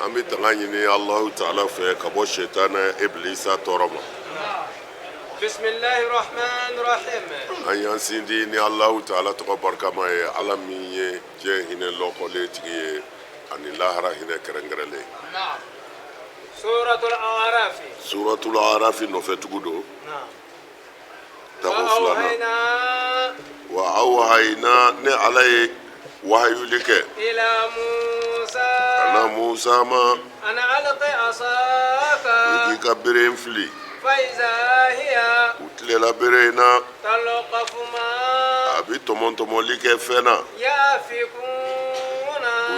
An bɛ tanga ɲini Alahu taala fɛ ka bɔ sɛtanɛ ibilisa tɔɔrɔ ma. An y'an sindi ni Alahu taala tɔgɔ barikama ye, Ala min ye diɲɛ hinɛ lɔkɔlen tigi ye ani lahara hinɛ kɛrɛnkɛrɛnlen. Suratul Arafi nɔfɛ tugu don. Tako filanan, wa awhayna, ne Ala ye wahayuli kɛ ka na Musa ma, i k'i ka bere in fili. U tilela bere in na, a bɛ tɔmɔtɔmɔli kɛ fɛn na u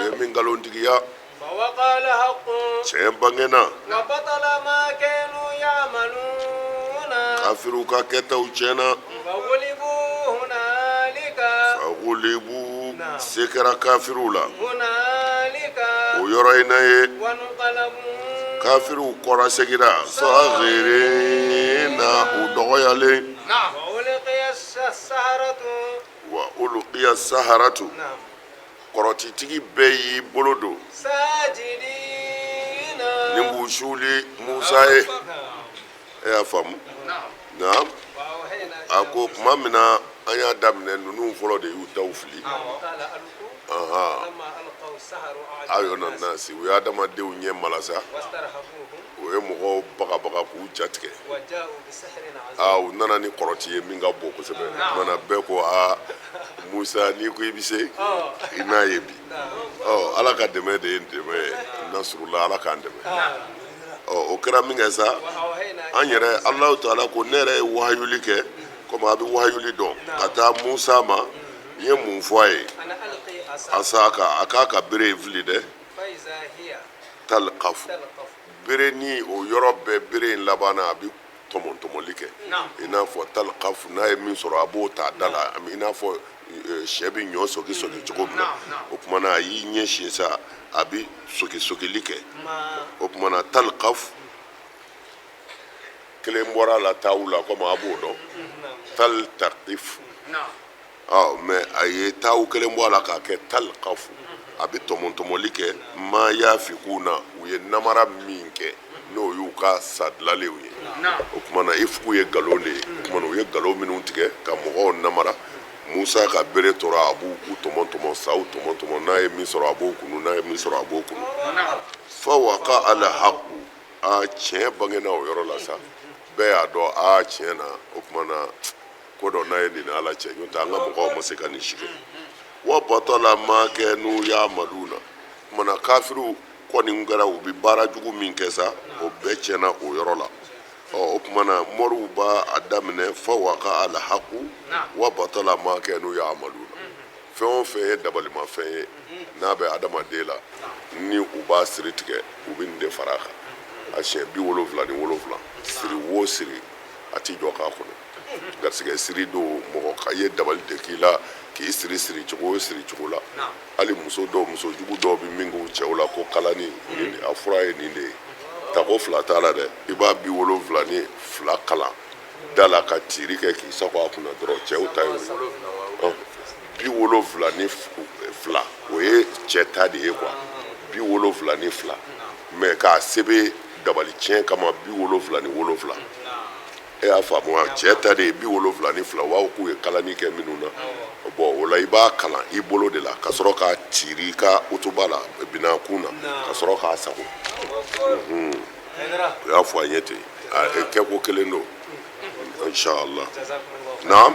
ye min nkalontigiya. Tiɲɛ bangena, kafiriw ka kɛtaw tiɲɛna. Fagulibu, se kɛra kafiriw la o yɔrɔ in na ye. Kafiriw kɔrɔsegira, sagirina, u dɔgɔyalen. Wa ulqiya saharatu, kɔrɔtitigi bɛɛ y'i bolo don ni k'u suuli Musa ye. E y'a faamu? Naam. A ko tuma min na an y'a daminɛ, ninnu fɔlɔ de y'u taw fili. Ayuna nasi, u ye adamadenw ɲɛ malasa, u ye mɔgɔw bagabaga k'u jatigɛ. Aa, u nana ni kɔrɔti ye min ka bon kosɛbɛ. Tuma na bɛɛ ko: aa Musa, n'i ko i bɛ se, i n'a ye bi. Ɔ, Ala ka dɛmɛ de ye dɛmɛ ye, nasurula, Ala k'an dɛmɛ. Ɔ, o kɛra min kɛ sa, an yɛrɛ Alahu taala ko ne yɛrɛ ye wahayuli kɛ, komi a bɛ wahayuli dɔn, ka taa Musa ma. N ye mun fɔ a ye? Asaka, a k'a ka bere in fili dɛ. Talikafu, bere ni o yɔrɔ bɛɛ, bere in labanna, a bɛ tɔmɔtɔmɔli kɛ i n'a fɔ talikafu. N'a ye min sɔrɔ, a b'o ta da la, i n'a fɔ sɛ bɛ ɲɔ sogi sogi cogo min na. O tuma na a y'i ɲɛsin sa, a bɛ sogi sogili kɛ. O tuma na talikafu kelen bɔra a la taawu la, komi a b'o dɔn, talitakifu. Ɔ, mais a ye taawu kelen bɔ a la k'a kɛ talikafu, a bɛ tɔmɔtɔmɔli kɛ. Ma yafikuna, u ye namara min kɛ, n'o y'u ka sa dilalenw ye. O tuma na ifuku ye nkalon de ye. O tuma na u ye nkalon minnu tigɛ ka mɔgɔw namara, Musa ka bere tora, a b'u tɔmɔ tɔmɔ, saw tɔmɔ tɔmɔ. N'a ye min sɔrɔ, a b'o kunu. N'a ye min sɔrɔ, a b'o kunu. Fa waka alhaku, a tiɲɛ bangena o yɔrɔ la sa. Bɛɛ y'a dɔn, a tiɲɛ na. O tuma na ko dɔ n'a ye nin ni Ala cɛ, n'o tɛ an ka mɔgɔw ma se ka nin si kɛ. Wa batala ma kanu yamaluna, tuma na kafiriw kɔni kɛra u bɛ baara jugu min kɛ sa, o bɛɛ tiɲɛna o yɔrɔ la. Ɔ, o tuma na moriw b'a a daminɛ fa waka alhaku wa batala ma kanu yamaluna. Fɛn o fɛn ye dabalimafɛn ye n'a bɛ adamaden la, ni u b'a siri tigɛ, u bɛ nin de fara a kan a siɲɛ 77. Siri wo siri, a ti jɔ k'a kɔnɔ. Garisɛgɛ siri don, mɔgɔ ka ye dabali de k'i la k'i siri siri cogo o siri cogo la. Hali muso dɔw, muso jugu dɔw bɛ min k'u cɛw la ko kalani nin, a fura ye nin de ye. Tako fila t'a la dɛ, i b'a 72 kalan da la ka tiiri kɛ k'i sago a kunna dɔrɔn. Cɛw ta ye o ye 72, o ye cɛ ta de ye quoi, 72. Mais k'a sɛbɛn dabali tiɲɛ kama, 77. E y'a faamu wa? Cɛ ta de ye 72. U b'a fɔ k'u ye kalani kɛ minnu na. Bon, o la i b'a kalan i bolo de la ka sɔrɔ k'a tiiri i ka utuba la, binakun na, ka sɔrɔ k'a sago. U y'a fɔ an ye ten, kɛko kelen don, inshallah. Naam.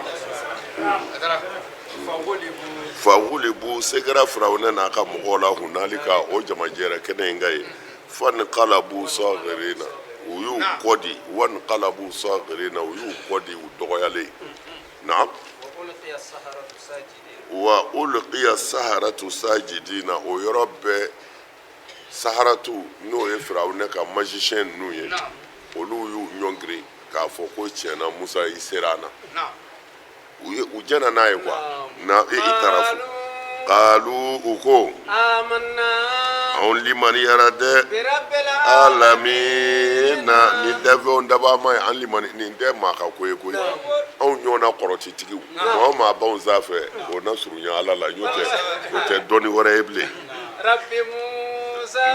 Fagulibu, se kɛra Firawunɛ n'a ka mɔgɔw la hunalika, o jamajɛrɛ kɛnɛ in kan ye. Fankalabu sagirina, u y'u kɔ di. Wankalabu sagirina, u y'u kɔ di u dɔgɔyalen. Naam. Wa ulqiya saharatu sajidina, o yɔrɔ bɛɛ saharatu, n'o ye Firawunɛ ka magicien ninnu ye, olu y'u ɲɔngiri k'a fɔ ko tiɲɛna, Musa, i sera an na. U ye u jɛnna n'a ye quoi, na i taara fo. Kalu, u ko anw limaniyara dɛ, alamina, nin dafɛnw dabama ye. An limani, nin tɛ maa ka ko ye koyi. Anw ɲɔgɔnna kɔrɔtitigiw, maa o maa b'anw sanfɛ, o na surunya Ala la, n'o tɛ o tɛ dɔnni wɛrɛ ye bilen.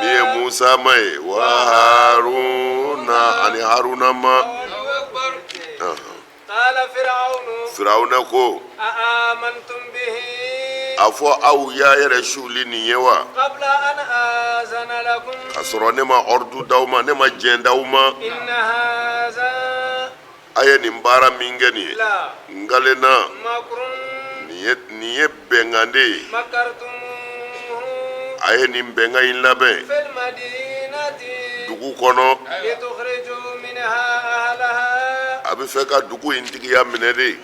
Min ye Musa ma ye wa Haruna ani Haruna ma. Firawuna ko a fɔ aw y'a yɛrɛ suli nin ye wa k'a sɔrɔ ne ma ɔridu d'aw ma ne ma jɛn d'aw ma a ye nin baara min kɛ nin ye n kalenna nin ye bɛnkan de ye a ye nin bɛnkan in labɛn dugu kɔnɔ a bɛ fɛ ka dugu in tigiya minɛ de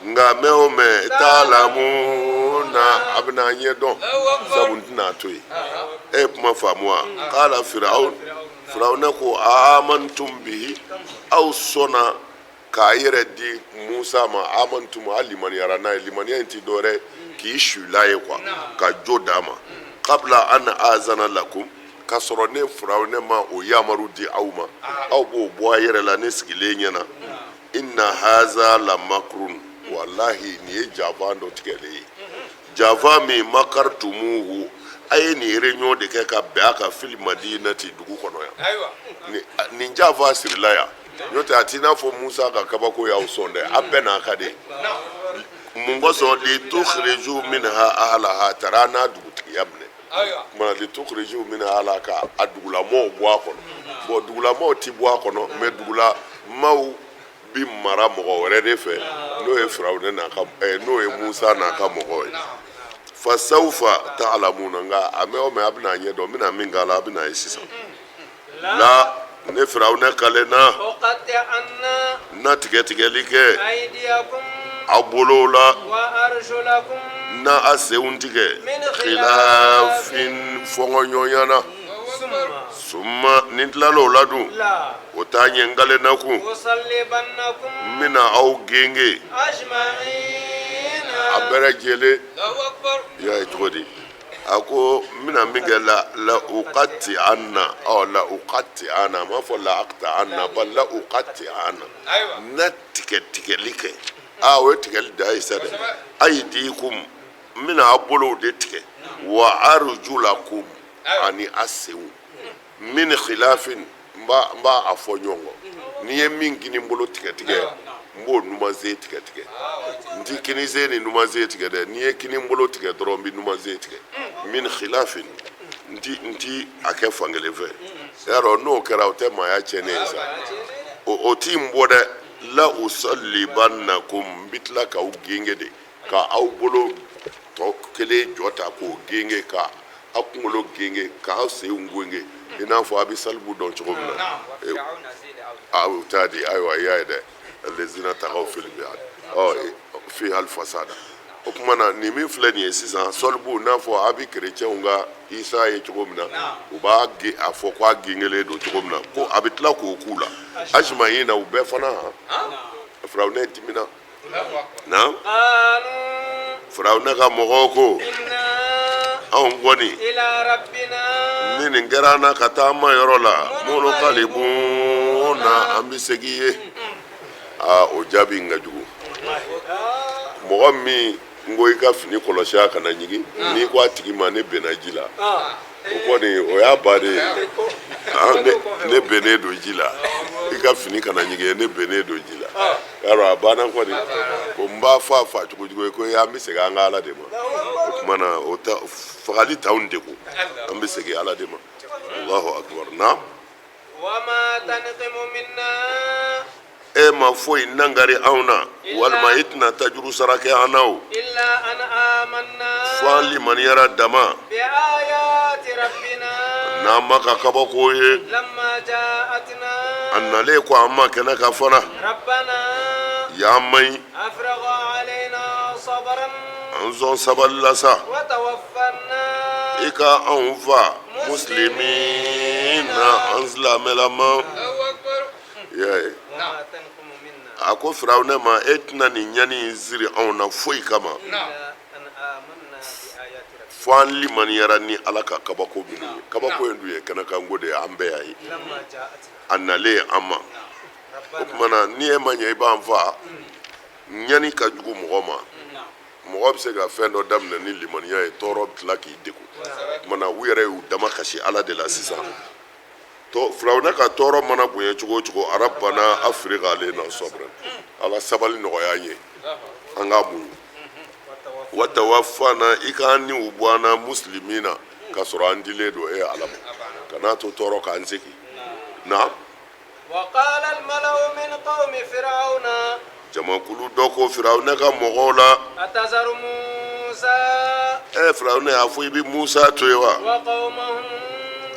nka mɛn o mɛn taalamuna a bɛna a ɲɛ dɔn sabu n tɛna a to yen e ye kuma faamu wa kala firawuna firawuna ko amantum bihi aw sɔnna k'a yɛrɛ di musa ma amantum a limaniyara n'a ye limaniya in ti dɔwɛrɛ k'i sula ye quoi ka jo d'a ma kabila an azana lakum k'a sɔrɔ ne firawuna ma o yamaru di aw ma aw b'o bɔ a yɛrɛ la ne sigilen ɲɛna inna haza la makrun walahi nin ye janfa dɔ tigɛlen ye janfa min makartumuhu a ye nin réunion de kɛ ka bɛn a kan fil madinati dugu kɔnɔ yan nin janfa sirila yan n'o tɛ a t'i n'a fɔ musa ka kabako y'aw sɔn dɛ a bɛɛ n'a ka de mun kosɔn litukhriju minha ahlaha tara n'a dugutigiya minɛ kumana litukhriju minha ahlaha ka a dugulamɔgɔw bɔ a kɔnɔ bon dugulamɔgɔw ti bɔ a kɔnɔ mais dugulamaaw bi mara mɔgɔ wɛrɛ de fɛ n'o ye firawuna n'a ka n'o ye musa n'a ka mɔgɔw ye fasawfa ta'lamuna nka a mɛn o mɛn a bɛna a ɲɛ dɔn n bɛna min k'a la a bɛna ye sisan la ne firawuna kalenna n na tigɛ tigɛli kɛ aw bolow la n na a senw tigɛ khilafin fɔnkɔɲɔgɔnya na summa ni n tilala o la dun o t'a ɲɛ n kalenna kun n bɛna aw genge a bɛɛ lajɛlen i y'a ye cogo di a ko n bɛna min kɛ la la ukati anna ɔ la ukati anna a m'a fɔ la akta anna bal la ukati anna n na tigɛ tigɛli kɛ aa o ye tigɛli dan ye sa dɛ ayidikum n bɛna aw bolow de tigɛ wa arujulakum ani a senw min khilafin n b'a a fɔ ɲɔgɔn kɔ n'i ye min kini bolo tigɛ tigɛ n b'o numansen tigɛ tigɛ n ti kinisen ni numansen tigɛ dɛ n'i ye kini bolo tigɛ dɔrɔn n bɛ numansen tigɛ min khilafin n ti a kɛ fankelen fɛ y'a dɔn n'o kɛra o tɛ maaya tiɲɛnen ye sa o ti n bɔ dɛ la usallibannakum n bɛ tila k'aw genge de ka aw bolo tɔ kelen jɔ ta k'o genge ka aw kunkolo genge k'aw senw genge i n'a fɔ a bɛ salibu dɔn cogo min na aw t'a di ayiwa i y'a ye dɛ lezina tagaw fil bilad ɔ fi hal fasada o tuma na nin min filɛ nin ye sisan sɔlibu n'a fɔ a bɛ kerecɛnw ka isa ye cogo min na u b'a a fɔ ko a gengelen don cogo min na ko a bɛ tila k'o k'u la ajimayina u bɛɛ fana han firawuna dimina na firawuna ka mɔgɔw ko anw kɔni ni nin kɛra an na ka taa an ma yɔrɔ la munkalibuna an bɛ segin ye aa o jaabi in ka jugu mɔgɔ min n ko i ka fini kɔlɔsi a kana ɲigin n'i ko a tigi ma ne benna ji la o kɔni o y'a bannen ye ne bennen don ji la i ka fini kana ɲigin ne bennen don ji la y'a dɔn a banna kɔni ko n b'a fɔ a fa cogo jugu ye ko an bɛ segin an ka ala de ma o tuma na o ta fagali t'anw degun an bɛ segin ala de ma Allahu akbar naam e ma foyi nangari anw na walima i tɛna tajuru sara kɛ an na o fo an limaniyara dama n'an ma ka kabako ye a nalen ko an ma kɛnɛ kan fana y'an ma ɲi an sɔn sabali la sa i ka anw fa muslimina an silamɛlama i y'a ye a ko firawuna ma e tɛna nin ɲani in siri anw na foyi kama fo an limaniyara ni ala ka kabako minnu ye kabako in dun ye kɛnɛkanko de ye an bɛɛ y'a ye a nalen an ma o tuma na ni e ma ɲɛ i b'an fa ɲani ka jugu mɔgɔ ma Mɔgɔ bɛ se ka fɛn dɔ daminɛ ni limaniya ye, tɔɔrɔ bɛ tila k'i degun. Tuma na u yɛrɛ y'u dama kasi Ala de la sisan. Firawuna ka tɔɔrɔ mana bonya cogo o cogo, arabana afrig alena sɔbran, Ala sabali nɔgɔya an ye, an k'a muɲu. Watawafana, i k'an niw bɔ an na, muslimina, k'a sɔrɔ an dilen don e Ala ma, kan'a to tɔɔrɔ k'an segin na. Jamakulu dɔ ko Firawuna ka mɔgɔw la, ɛ Firawuna y'a fɔ i bɛ Musa to yen wa,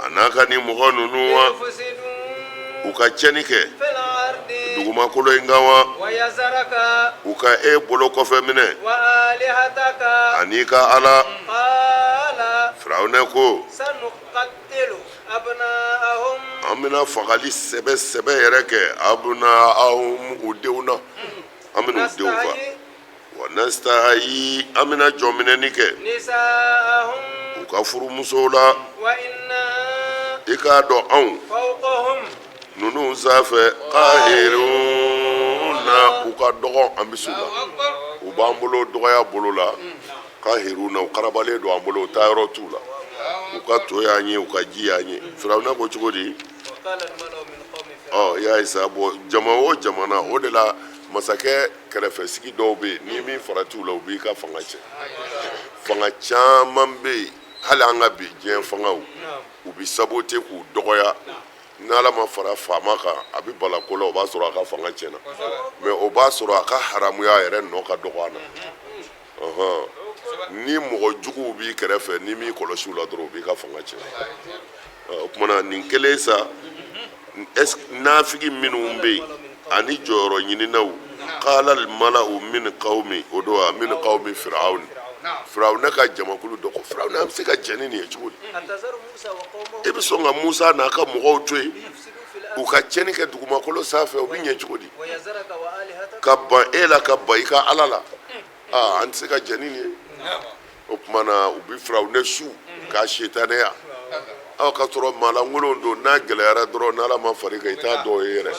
a n'a ka nin mɔgɔ ninnu wa, u ka tiɲɛni kɛ dugumakolo in kan wa, u ka e bolo kɔfɛ minɛ ani ka Ala. Firawuna ko, an bɛna fagali sɛbɛ sɛbɛ yɛrɛ kɛ abnaahum, u denw na, an bɛna u denw fa, wa nastahayi, an bɛna jɔnminɛni kɛ u ka furumusow la. I k'a dɔn anw ninnu sanfɛ kahiruna, u ka dɔgɔn, an bɛ s'u la, u b'an bolo dɔgɔya bolo la. Kahiruna, u karabalen don an bolo, u taa yɔrɔ t'u la, u ka to y'an ye, u ka ji y'an ye. Firawuna ko cogo di? Ɔ i y'a ye sa, bɔn jama o jamana, o de la masakɛ kɛrɛfɛsigi dɔw bɛ yen, n'i m'i farati u la, u b'i ka fanga tiɲɛ. Fanga caman bɛ yen, hali an ka bi diɲɛ fangaw, u bɛ sabote k'u dɔgɔya. N'Ala ma fara faama kan, a bɛ bala ko la, o b'a sɔrɔ a ka fanga tiɲɛna, mɛ o b'a sɔrɔ a ka haramuya yɛrɛ nɔ ka dɔgɔ a na. Ni mɔgɔ juguw b'i kɛrɛfɛ, n'i m'i kɔlɔsi u la dɔrɔn, u b'i ka fanga tiɲɛ. O tuma na nin kelen sa, nafigi minnu bɛ yen ani jɔyɔrɔ ɲininaw, qala al-mala'u min qawmi, o don wa min qawmi firawun, Firawuna ka jamakulu dɔ ko, Firawuna, an bɛ se ka jɛn ni nin ye cogo di? E bɛ sɔn ka Musa n'a ka mɔgɔw to yen u ka tiɲɛni kɛ dugumakolo sanfɛ, u bɛ ɲɛ cogo di? Ka ban e la, ka ban i ka Ala la, aa, an tɛ se ka jɛn ni nin ye. O tuma na u bɛ Firawuna su k'a setanɛya. Aw ka sɔrɔ maalankolon don, n'a gɛlɛyara dɔrɔn, n'Ala ma far'i kan, i t'a dɔw ye yɛrɛ,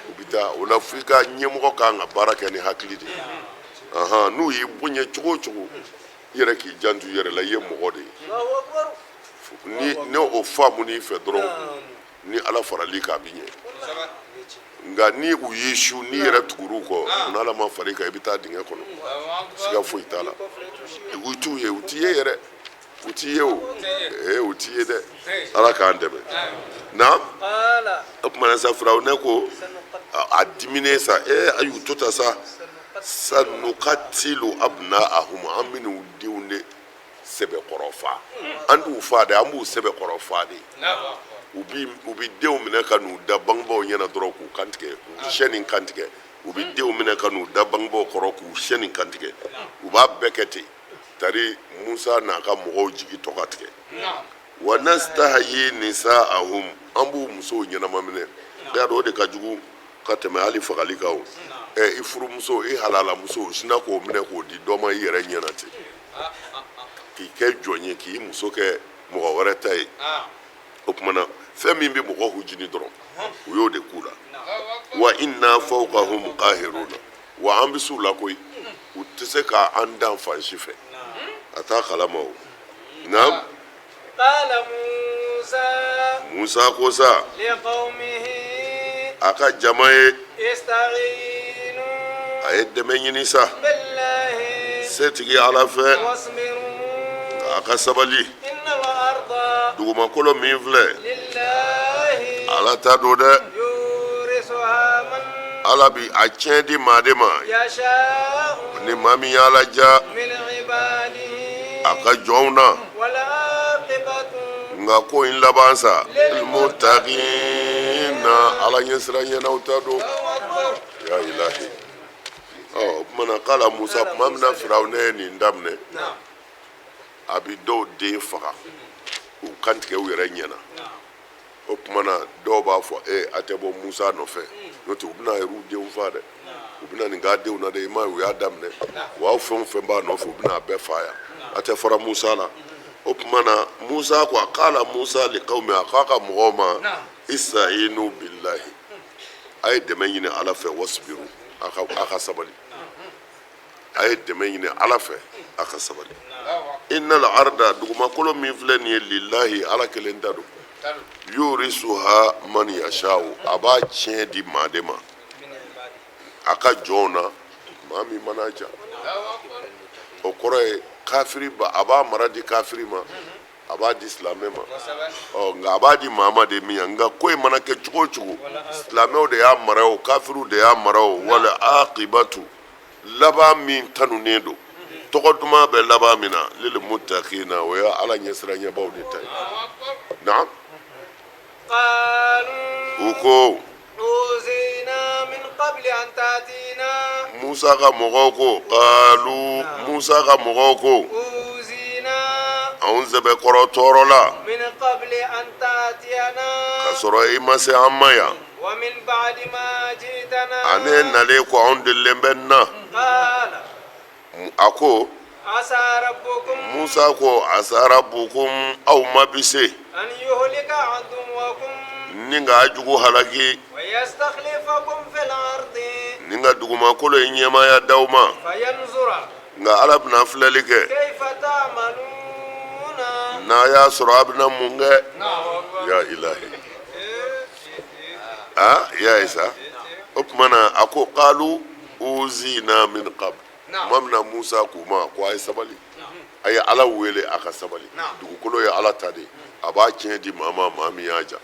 u bɛ taa o la. Fo i ka ɲɛmɔgɔ kan ka baara kɛ ni hakili de ye. N'u y'i bonya cogo o cogo, i yɛrɛ k'i janto i yɛrɛ la, i ye mɔgɔ de ye. Ni ne o faamu n'i fɛ dɔrɔn, ni Ala faral'i kan, a bɛ ɲɛ. Nka ni u y'i su, n'i yɛrɛ tugur'u kɔ, n'Ala ma far'i kan, i bɛ taa dingɛ kɔnɔ, siga foyi t'a la. U t'u ye, u t'i ye yɛrɛ, u t'i ye o, ee, u t'i ye dɛ. Ala k'an dɛmɛ. Na o tuma na sa, Firawuna ko a diminen sa, ee, a y'u to ta sa, sanukatilu abnaahum, an bɛn'u denw de sɛbɛkɔrɔ fa, an t'u fa dɛ, an b'u sɛbɛkɔrɔ fa de. U bi u bi denw minɛ ka n'u da bangebaaw ɲɛna dɔrɔn k'u kantigɛ, k'u siyɛn ni kantigɛ. U bi denw minɛ ka n'u da bangebaaw kɔrɔ k'u siyɛn ni kantigɛ. U b'a bɛɛ kɛ ten tari Musa n'a ka mɔgɔw jigi tɔ ka tigɛ. Wa nastahayi nisaahum, an b'u musow ɲɛnama minɛ. Y'a dɔn o de ka jugu ka tɛmɛ hali fagali kan. O ɛ, i furumuso, i halalamuso, sina k'o minɛ k'o di dɔ ma i yɛrɛ ɲɛna ten, k'i kɛ jɔn ye, k'i muso kɛ mɔgɔ wɛrɛ ta ye. O tuma na fɛn min bɛ mɔgɔ hujini dɔrɔn, u y'o de k'u la. Wa inna fawqahum qahiruna, wa an bɛ s'u la koyi, u tɛ se k'an dan fan si fɛ. A t'a kalama o. Naam. Musa ko sa a ka jama ye, a ye dɛmɛ ɲini sa setigi Ala fɛ, a ka sabali. Dugumakolo min filɛ, Ala ta don dɛ. Ala bi a tiɲɛ di maa de ma, ni maa min y'Ala ja a ka jɔnw na. Nka ko in laban sa, lilmutakina, Ala ɲɛsiranɲɛnaw ta don. Ya ilahi. Ɔ o tuma na kala Musa, tuma min na Firawuna ye nin daminɛ, a bi dɔw den faga, u kantigɛ u yɛrɛ ɲɛna. O tuma na dɔw b'a fɔ, e, a tɛ bɔ Musa nɔfɛ, n'o tɛ u bɛna yɛrɛw denw faa dɛ, u bɛna nin k'a denw na dɛ. I m'a ye u y'a daminɛ wa, aw fɛn o fɛn b'a nɔfɛ, u bɛna a bɛɛ faa yan, a tɛ fara Musa la. O tuma na Musa ko a kala Musa li kawmi, a k'a ka mɔgɔw ma, istainu billahi, a ye dɛmɛ ɲini Ala fɛ, wasbiru, a ka sabali. A ye dɛmɛ ɲini Ala fɛ, a ka sabali. Innal arda, dugumakolo min filɛ nin ye, lillahi, Ala kelen ta don. Yurisuha man yashau, a b'a tiɲɛ di maa de ma a ka jɔnw na, maa min mana ja. O kɔrɔ ye kafiri ba, a b'a mara di kafiri ma, a b'a di silamɛ ma. Ɔ nka a b'a di maa ma de min ya. Nka ko in mana kɛ cogo o cogo, silamɛw de y'a mara o, kafiriw de y'a mara o, wal aqibatu, laban min tanunen don, tɔgɔ duman bɛ laban min na, lil muttaqina, o ye Ala ɲɛsiranɲɛbaw de ta ye. Naam. U ko, Musa ka mɔgɔw ko, qalu, Musa ka mɔgɔw ko, anw sɛbɛkɔrɔ tɔɔrɔla ka sɔrɔ i ma se an ma yan, ani e nalen kɔ anw delilen bɛ nin na. A ko, Musa ko, asa rabbukum, aw ma bi se ni ka a jugu halaki, ni ka dugumakolo in ɲɛmaaya d'aw ma. Nka Ala bɛna filɛli kɛ n'a y'a sɔrɔ a bɛna mun kɛ. Ya ilahi, aa ya isa. O tuma na a ko, qalu uzina min qabl. Tuma min na Musa k'u ma ko a ye sabali, a ye Ala wele a ka sabali, dugukolo ye Ala ta de ye, a b'a tiɲɛ di maa ma, maa min y'a ja.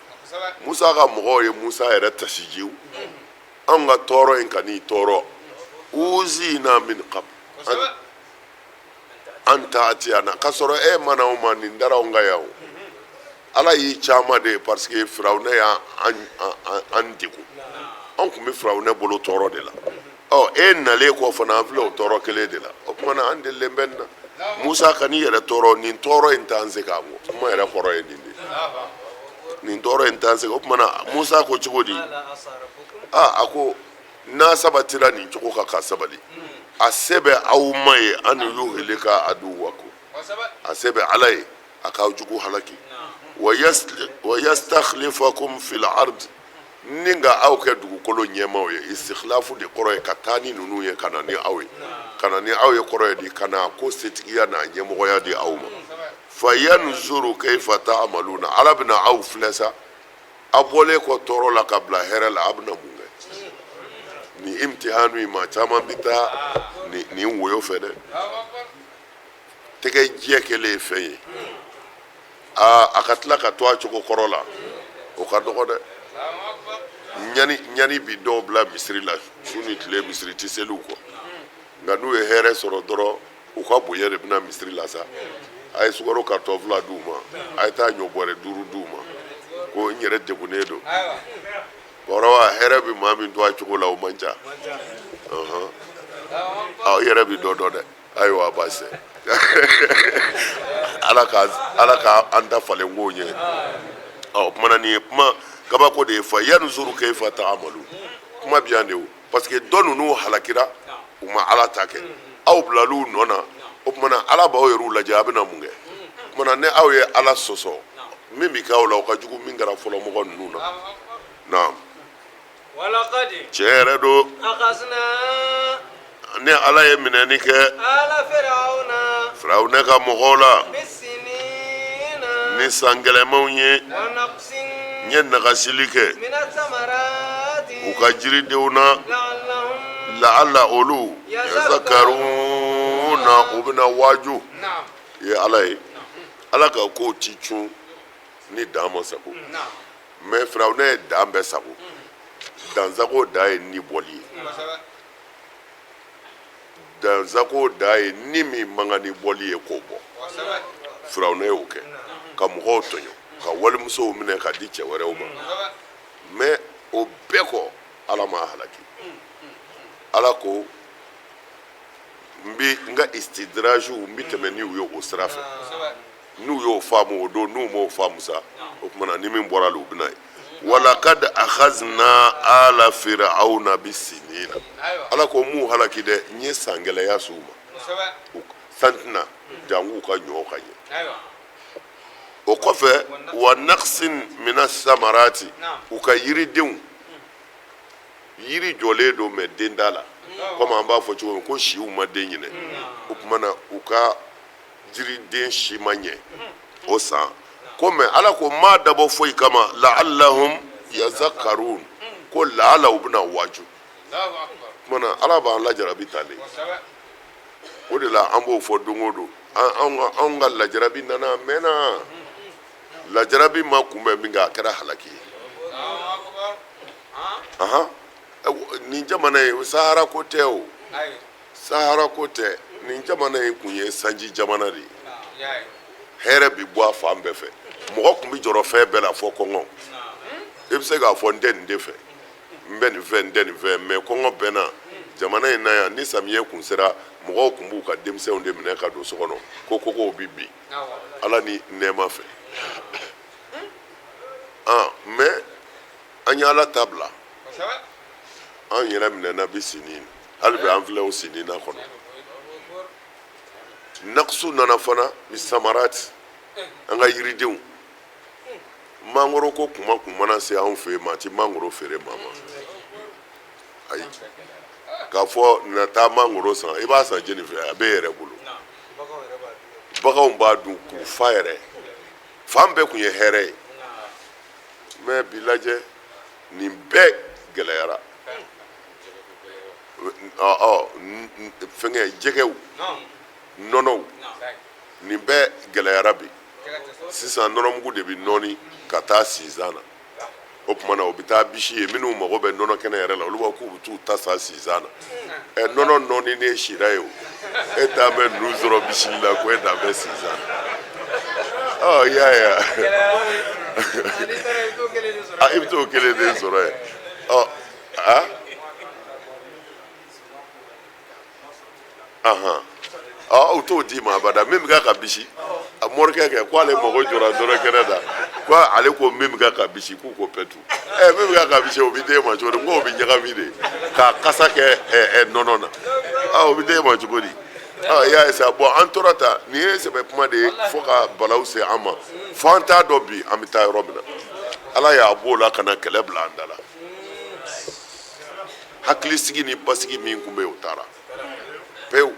Musa ka mɔgɔw ye Musa yɛrɛ tasijiw, anw ka tɔɔrɔ in kan'i tɔɔrɔ. Uzina min qabl an ta'tiyana, k'a sɔrɔ e ma na anw ma, nin dara anw kan yan o. Ala y'i ci an ma de parce que Firawunɛ y'an degun, an tun bɛ Firawunɛ bolo tɔɔrɔ de la. Ɔ e nalen kɔ fana, an filɛ o tɔɔrɔ kelen de la. O tuma na an delilen bɛ nin na. Musa, kan'i yɛrɛ tɔɔrɔ, nin tɔɔrɔ in t'an se k'an kɔ. Kuma yɛrɛ kɔrɔ ye nin de ye, nin tɔɔrɔ in t'an se. O tuma na Musa ko cogo di? Aa, a ko n'a sabatira nin cogo kan ka sabali, a se bɛ aw ma ye, an yuhlika aduwakum, a se bɛ Ala ye a k'aw jugu halaki, wa yastakhlifakum fil ard, ni ka aw kɛ dugukolo ɲɛmaaw ye. Istikhlafu de kɔrɔ ye ka taa ni ninnu ye ka na ni aw ye. Ka na ni aw ye kɔrɔ ye di? Ka na ko setigiya n'a ɲɛmɔgɔya di aw ma. Fa yanzuru kayfa ta'maluna, Ala bɛna aw filɛ sa, aw bɔlen kɔ tɔɔrɔ la ka bila hɛrɛ la, aw bɛna mun kɛ? Nin imtihanu in, maa caman bɛ taa nin woyo fɛ dɛ. Tɛgɛ jɛ kɛlen ye fɛn ye, aa, a ka tila ka to a cogo kɔrɔ la, o ka dɔgɔ dɛ. Ɲani ɲani bi dɔw bila misiri la su ni tile, misiri tɛ seli u kɔ. Nka n'u ye hɛrɛ sɔrɔ dɔrɔn, u ka bonya de bɛna misiri la sa. A ye sukaro karitɔn 2 d'u ma, a ye taa ɲɔ bɔrɛ 5 d'u ma, ko n yɛrɛ degunnen don. Kɔrɔ wa, hɛrɛ bɛ maa min to a cogo la, o man ca. Aw yɛrɛ bɛ dɔ dɔn dɛ. Ayiwa, baasi tɛ. Ala ka Ala ka an ta falen kow ɲɛ. Ɔ, o kumana nin ye kuma kabako de ye. Fa yanzuru kayfa ta'malu, kuma bi yan de o, parce que dɔ ninnu halakira, u ma Ala ta kɛ, aw bilal'u nɔ na. O tuma na Ala b'aw yɛrɛw lajɛ, a bɛna mun kɛ? O tuma na ni aw ye Ala sɔsɔ, min bɛ kɛ aw la, o ka jugu min kɛra fɔlɔ mɔgɔ ninnu na. Naam. Tiɲɛ yɛrɛ don, ne Ala ye minɛni kɛ Firawunɛ ka mɔgɔw la ni san gɛlɛmanw ye. N ye nagasili kɛ u ka jiridenw na, laala olu yazakaruna, u bɛna waaju. Ye Ala ye, Ala ka kow ti cun ni dan ma sago. Mais Firawunɛ ye dan bɛɛ sago, dansago dan ye ni bɔli ye, dansago dan ye ni min man kan ni bɔli ye k'o bɔ. Firawunɛ y'o kɛ ka mɔgɔw tɔɲɔ, ka walimusow minɛ ka di cɛ wɛrɛw ma. Mais o bɛɛ kɔ, Ala m'a halaki. Ala ko n bɛ n ka istidrajiw, n bɛ tɛmɛ n'u ye o sira fɛ. N'u y'o faamu o don, n'u m'o faamu sa, o tuma na ni min bɔra la, u bɛna ye. Walakad akhazna ala firawuna bisinina, Ala ko m'u halaki dɛ, n ye san gɛlɛya s'u ma, san tɛ na janko u ka ɲɔ ka ɲɛ. O kɔfɛ, wa naqsin mina samarati, u ka yiridenw, yiri jɔlen don mais den t'a la. Komi an b'a fɔ cogo min ko siw ma den ɲinɛ, o tuma na u ka jiriden si ma ɲɛ o san ko. Mɛ Ala ko m'a dabɔ foyi kama, la'allahum yazakkarun, ko laala u bɛna waaju. Tuma na Ala b'an lajarabi tan de. O de la an b'o fɔ don o don, anw ka lajarabi nana a mɛnna. Lajarabi ma kunbɛn min kɛ, a kɛra halaki ye. Ahan, nin jamana in, Sahara ko tɛ o, Sahara ko tɛ. Nin jamana in kun ye sanji jamana de ye, hɛrɛ bi bɔ a fan bɛɛ fɛ. Mɔgɔ kun bi jɔrɔ fɛn bɛɛ la fɔ kɔngɔ. I bɛ se k'a fɔ n tɛ nin de fɛ, n bɛ nin fɛ, n tɛ nin fɛ, mɛ kɔngɔ bɛ na jamana in na yan. Ni samiyɛ kun sera, mɔgɔw kun b'u ka denmisɛnw de minɛ ka don so kɔnɔ ko kogow bi bin Ala ni nɛɛma fɛ. Mɛ an ye Ala ta bila, an yɛrɛ minɛna bi sini. Hali bi an filɛ o sini na kɔnɔ. Nakusu nana fana bi samarati, an ka yiridenw, mangoro ko kuma kun mana se anw fɛ yen, maa ti mangoro feere maa ma. Ayi, k'a fɔ na taa mangoro san, i b'a san jɛni fɛ? A b'e yɛrɛ bolo, baganw b'a dun k'u fa yɛrɛ. Fan bɛɛ kun ye hɛrɛ ye. Mɛ bi lajɛ, nin bɛɛ gɛlɛyara. Fɛnkɛ, jɛgɛw, nɔnɔw, nin bɛɛ gɛlɛyara bi. Sisan nɔnɔmugu de bɛ nɔɔni ka taa sinzan na. O tuma na o bɛ taa bisi ye. Minnu mago bɛ nɔnɔ kɛnɛ yɛrɛ la, olu b'a k'u bɛ t'u ta san sinzan na. Ɛ, nɔnɔ nɔɔni ne sira ye o, e t'a mɛn ninnu sɔrɔ bisili la ko e t'a mɛn sinzan na. Ɔ, i y'a ye wa? I bɛ t'o kelen de sɔrɔ yen. Ɔ, a ahan, ɔ, u t'o d'i ma abada. Min bɛ ka bisi, a morikɛ kɛ ko ale mago jɔra nɔnɔ kɛnɛ na, ko ale ko min bɛ ka bisi, k'u ko pɛtu. Ɛ, min bɛ ka bisi, o bɛ d'e ma cogo di? N k'o bɛ ɲagami de k'a kasa kɛ ɛ ɛ nɔnɔ na. Ɔ, o bɛ d'e ma cogo di? Ɔ, i y'a ye sa. Bɔn, an tora tan. Nin ye sɛbɛ kuma de ye fo ka balawu se an ma, fo an t'a dɔn bi an bɛ taa yɔrɔ min na. Ala y'a b'o la ka na kɛlɛ bila an da la. Hakilisigi ni basigi min tun bɛ yen, o taara pewu.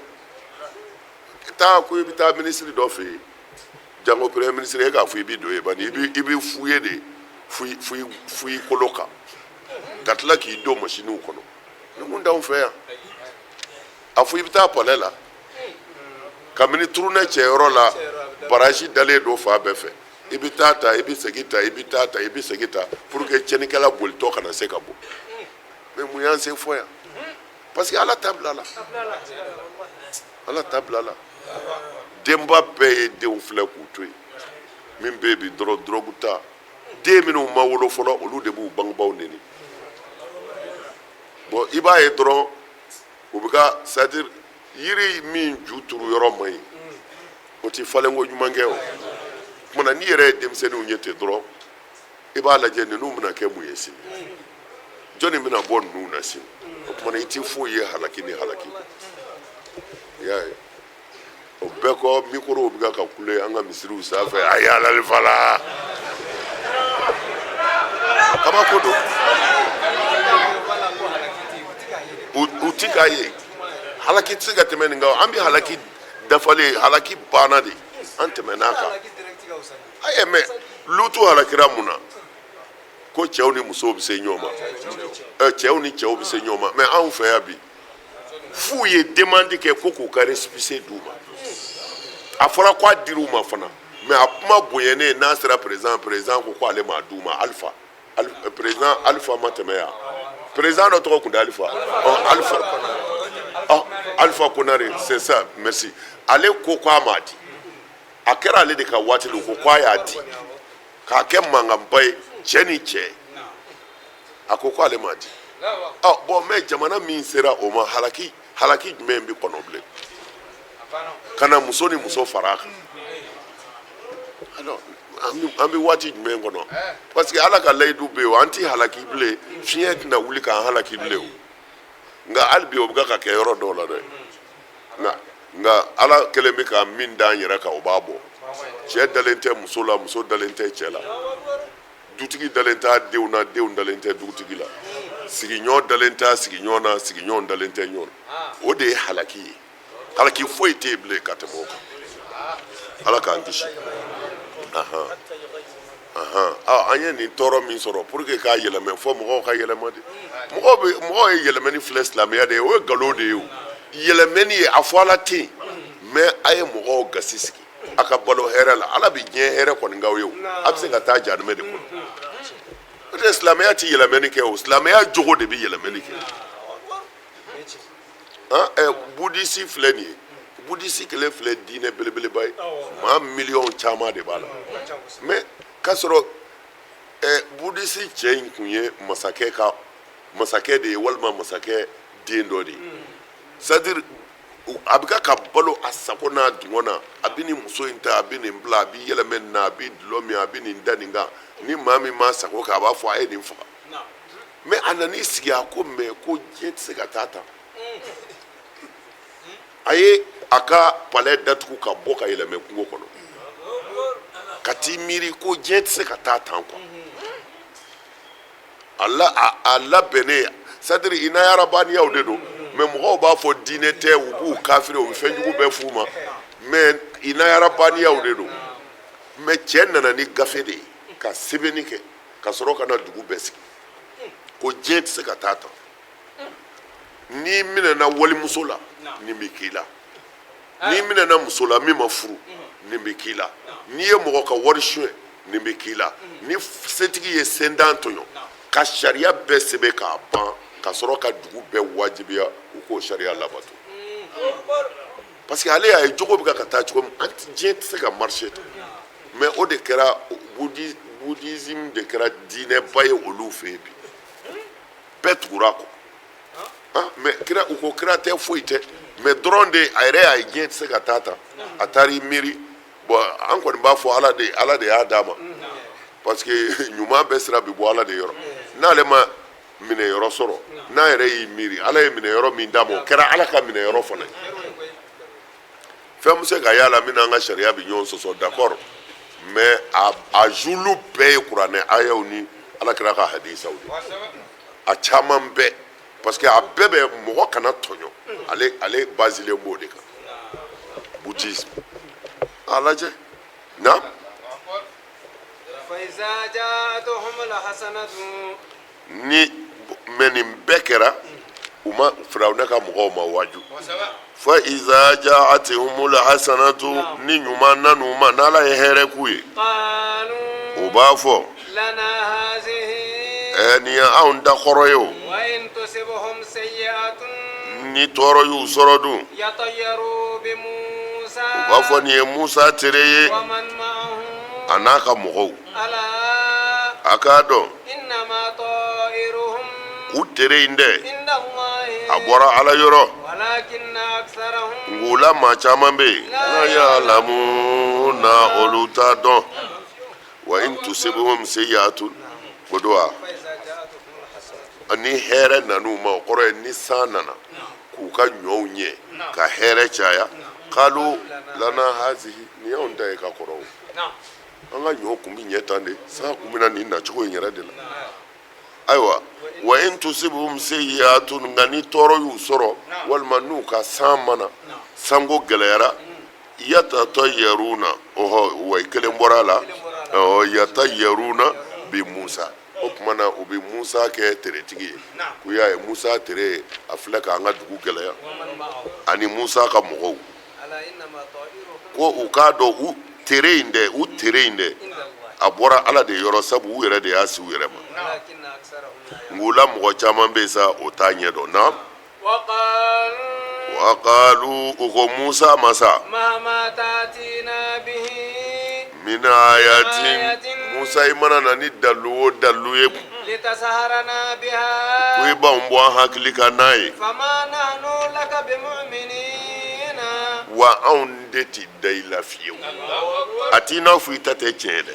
Taa ko i bɛ taa minisiri dɔ fɛ yen, jango premier ministre, e k'a fɔ i bɛ don yen bani, i bɛ fouiller de, fouille fouille kolo kan, ka tila k'i don masiniw kɔnɔ. Ni kun t'anw fɛ yan. A fɔ i bɛ taa palais la, kabini turunɛ cɛyɔrɔ la, barrage dalen don fan bɛɛ fɛ. I bɛ taa ta, i bɛ segin ta, i bɛ taa ta, i bɛ segin ta, pour que tiɲɛnikɛla bolitɔ kana se ka bɔ. Mɛ mun y'an se fɔ yan? Parce que Ala ta bila la, Ala ta bila la. Denba bɛɛ ye denw filɛ k'u to yen. Min bɛ yen bi dɔrɔn, dɔrɔgu ta. Den minnu ma wolo fɔlɔ, olu de b'u bangebaaw neni. Bon, i b'a ye dɔrɔn, u bɛ ka, c'est à dire, yiri min ju turu yɔrɔ man ɲi, o ti falenko ɲuman kɛ. O tuma na, n'i yɛrɛ ye denmisɛnninw ye ten dɔrɔn, i b'a lajɛ ninnu bɛna kɛ mun ye sini, jɔnni bɛna bɔ ninnu na sini? O tuma na, i ti foyi ye halaki ni halaki. I y'a ye, o bɛɛ kɔ, mikorow bɛ ka kule an ka misiriw sanfɛ. A ye alali fala, kabako don. U ti k'a ye halaki tɛ se ka tɛmɛ nin kan. An bɛ halaki dafalen, halaki banna de, an tɛmɛn'a kan. Ayi, mɛ Lutu halakira mun na? Ko cɛw ni musow bɛ se ɲɔgɔn ma, cɛw ni cɛw bɛ se ɲɔgɔn ma. Mɛ anw fɛ yan bi, f'u ye demande kɛ ko k'u ka récépissé d'u ma. A fɔra ko a dir'u ma fana, mɛ a kuma bonyanen n'a sera président, président ko ko ale m'a d'u ma. Alpha, président Alpha ma tɛmɛ yan. Président dɔ tɔgɔ tun tɛ Alpha? Ɔ, Alpha, ɔ, Alpha Konare, c'est ça, merci. Ale ko k'a m'a di. A kɛra ale de ka waati la, ko k'a y'a di k'a kɛ mankanba ye, cɛ ni cɛ. A ko k'ale m'a di. Ɔ bɔn, mɛ jamana min sera o ma, halaki, halaki jumɛn bɛ kɔnɔ bilen ka na muso ni muso fara a kan? Alors, an bɛ waati jumɛn kɔnɔ? Parce que Ala ka layidu bɛ yen o, an ti halaki bilen, fiɲɛ tɛna wuli k'an halaki bilen o. Nka hali bi, o bɛ ka kɛ yɔrɔ dɔw la dɛ. Nka Ala kɛlen bɛ ka min d'an yɛrɛ kan, o b'a bɔ. Cɛ dalen tɛ muso la, muso dalen tɛ cɛ la, dutigi dalen t'a denw na, denw dalen tɛ dugutigi la. Sigiɲɔgɔn dalen t'a sigiɲɔgɔn na, sigiɲɔgɔn dalen tɛ ɲɔgɔn na. O de ye halaki ye. Halaki foyi tɛ yen bilen ka tɛmɛ o kan. Ala k'an kisi. An ye nin tɔɔrɔ min sɔrɔ pour que k'a yɛlɛmɛ, fo mɔgɔw ka yɛlɛma de. Mɔgɔw bɛ mɔgɔw ye yɛlɛmɛni filɛ silamɛya de ye, o ye nkalon de ye. O yɛlɛmɛni ye a fɔ Ala tɛ yen, mais a ye mɔgɔw gasi sigi, a ka balo hɛrɛ la. Ala bɛ diɲɛ hɛrɛ kɔni k'aw ye, o a bɛ se ka taa jahanamɛ de kɔnɔ. O tɛ silamɛya tɛ yɛlɛmɛni kɛ, o silamɛya jogo de bɛ yɛlɛmɛni kɛ. Budisi filɛ nin ye, budisi kelen filɛ, diinɛ belebeleba ye, maa miliyɔn caman de b'a la. Mais k'a sɔrɔ budisi cɛ in tun ye masakɛ ka masakɛ de ye, walima masakɛ den dɔ de ye. C'est à dire a bɛ ka balo a sago n'a dungɔ na, a bɛ nin muso in ta, a bɛ nin bila, a bɛ yɛlɛmɛ nin na, a bɛ dulɔ min, a bɛ nin da nin kan. Ni maa min m'a sago kɛ, a b'a fɔ a ye nin faga. Mais a nan'i sigi, a ko mais ko diɲɛ tɛ se ka taa tan. A ye a ka palais datugu ka bɔ ka yɛlɛmɛ kungo kɔnɔ ka t'i miiri ko diɲɛ tɛ se ka taa tan quoi. A la a labɛnnen, c'est à dire inayarabaniyaw de don. Mais mɔgɔw b'a fɔ diinɛ tɛ, u b'u kafiri, u bɛ fɛn jugu bɛɛ f'u ma, mais inayarabaniyaw de don. Mais cɛ nana ni gafe de ye ka sɛbɛnni kɛ ka sɔrɔ ka na dugu bɛɛ sigi ko diɲɛ tɛ se ka taa tan. N'i minɛna walimuso la, nin bɛ k'i la. N'i minɛna muso la min ma furu, nin bɛ k'i la. N'i ye mɔgɔ ka wari suɲɛ, nin bɛ k'i la. Ni setigi ye sentan tɔɲɔ, ka sariya bɛɛ sɛbɛn k'a ban, ka sɔrɔ ka dugu bɛɛ wajibiya u k'o sariya labato. Parce que ale y'a ye jogo bɛ ka taa cogo min, an diɲɛ tɛ se ka marcher ten. Mais o de kɛra bouddhisme de kɛra diinɛba ye olu fɛ yen bi, bɛɛ tugura a kɔ. Mais kira, u ko kira tɛ, foyi tɛ, mais dɔrɔn de a yɛrɛ y'a ye diɲɛ tɛ se ka taa tan. A taara i miiri. Bon, an kɔni b'a fɔ Ala de, Ala de y'a d'a ma, parce que ɲuman bɛɛ sira bɛ bɔ Ala de yɔrɔ. N'ale ma minɛyɔrɔ sɔrɔ, n'a yɛrɛ y'i miiri, Ala ye minɛyɔrɔ min d'a ma, o kɛra Ala ka minɛyɔrɔ fana ye. Fɛn bɛ se ka y'a la min n'an ka sariya bɛ ɲɔgɔn sɔsɔ, d'accord, mais a zulu bɛɛ ye kuranɛ ayaw ni Ala kira ka hadisaw de, a caman bɛɛ, parce que a bɛɛ bɛ mɔgɔ kana tɔɲɔ. Ale basilen b'o de kan, bouddhisme. A lajɛ na. Ni mais nin bɛɛ kɛra, u ma Firawuna ka mɔgɔw ma waaju. Fa iza jaatihumul hasanatu, ni ɲuman nan'u ma, n'Ala ye hɛrɛ k'u ye, u b'a fɔ ɛ nin ye anw da kɔrɔ ye. O ni tɔɔrɔ y'u sɔrɔ dun, u b'a fɔ nin ye Musa tere ye, a n'a ka mɔgɔw. A k'a dɔn u tere in dɛ, a bɔra Ala yɔrɔ. Nk'u la maa caman bɛ yen, la yalamuna, olu t'a dɔn. Wa in tusibuhum sayyi'atun, o don wa, ni hɛrɛ nan'u ma, o kɔrɔ ye ni san nana k'u ka ɲɔw ɲɛ ka hɛrɛ caya, kalu lana hazihi, nin y'anw ta ye ka kɔrɔ. O an ka ɲɔ kun bɛ ɲɛ tan de, san kun bɛ na nin nacogo in yɛrɛ de la. Ayiwa, wa in tusibuhum sayyi'atun, nka ni tɔɔrɔ y'u sɔrɔ, walima n'u ka san ma na, sanko gɛlɛyara, yatatayyaruna, ɔhɔ, wa kelen bɔra a la, ɔhɔ, yatayyaruna bi Musa. O tuma na u bɛ Musa kɛ teretigi ye, k'u y'a ye Musa tere, a filɛ k'an ka dugu gɛlɛya, ani Musa ka mɔgɔw. Ko u k'a dɔn u tere in dɛ, u tere in dɛ, a bɔra Ala de yɔrɔ, sabu u yɛrɛ de y'a si u yɛrɛ ma. Nk'u la mɔgɔ caman bɛ yen sa, o t'a ɲɛ dɔn na. Wa qalu, u ko Musa ma sa, min ayatin, Musa, i mana na ni dalu o dalu ye, ko i b'anw bɔ an hakili kan n'a ye, wa anw de ti da i la fiyewu. A t'i n'a fɔ i ta tɛ tiɲɛ ye dɛ,